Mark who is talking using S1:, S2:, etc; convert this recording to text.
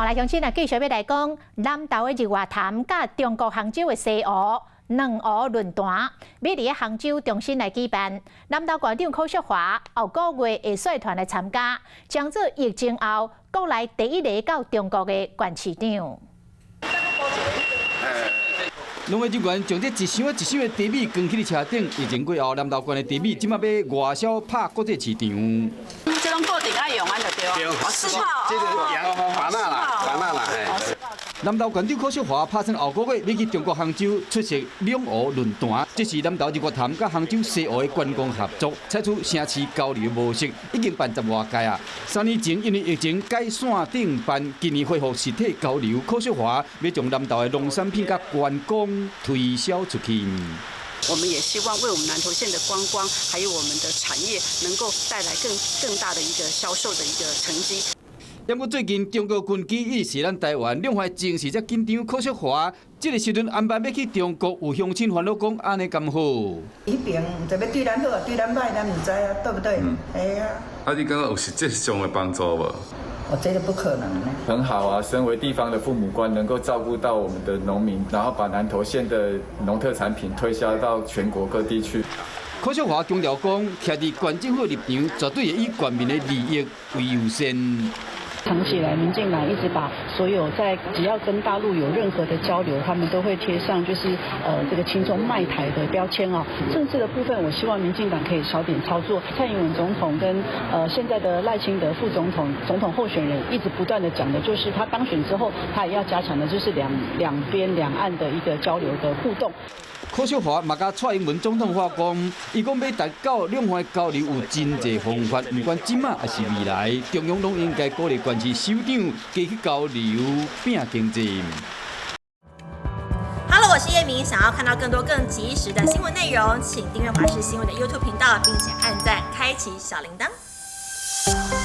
S1: 好來，鄉親啊，繼續欲來講南投的日月潭佮中國杭州的西湖兩湖論壇，欲佇杭州中心來舉辦。南投縣長柯淑華後個月會率團來參加，將做疫情後國內第一个到中國的縣市長。
S2: 農業人員將這一箱一箱的茶米扛起佇車頂，疫情過後，南投縣的茶米這馬欲外銷拍國際市場。
S3: 這攏固定愛用按就對。
S4: 對，
S3: 四泡。
S4: 這個洋芭樂啦，芭樂啦，嘿。
S2: 南投縣長柯淑華拍算後個月欲去中國杭州出席兩湖論壇，這是南投日月潭佮杭州西湖的觀光合作，採取城市交流模式，已經辦十外屆啊。3年前因為疫情改線頂辦，今年恢復實體交流，柯淑華欲將南投的農產品佮觀光推銷出去。
S3: 我們也希望為我們南投縣的觀光，還有我們的產業，能夠帶來更大的一個銷售的一個成績。
S2: 不過最近中國軍機一直襲咱台灣，兩岸情勢遮緊張，柯淑華這个時陣安排欲去中國，有鄉親煩惱講按呢敢好？
S5: 彼邊毋知欲對咱好抑對咱䆀，咱毋知啊，對不對？嘿啊。
S6: 啊，你感覺有實質上的幫助無？
S5: 哦，這個不可能呢。
S7: 很好啊，身為地方的父母官，能夠照顧到我們的農民，然後把南投縣的農特產品推銷到全國各地去。
S2: 柯淑華強調講，徛佇縣政府立場，絕對會以縣民的利益為優先。
S8: 長期以來，民進黨一直把所有在只要跟大陸有任何的交流，他們都會貼上就是這個親中賣台的標籤哦。政治的部分，我希望民進黨可以少點操作。蔡英文總統跟現在的賴清德副總統、總統候選人一直不斷的講的，就是他當選之後，他也要加強的，就是兩邊兩岸的一個交流的互動。
S2: 柯淑華嘛佮蔡英文總統話講，伊講欲達到兩岸交流有真濟方法，毋管這馬抑是未來，中央攏應該鼓勵縣市首長加去交流拼經濟。
S9: Hello，我是葉明，想要看到更多更及時的新聞內容，請訂閱華視新聞的 YouTube 頻道，並且按讚，開啟小鈴鐺。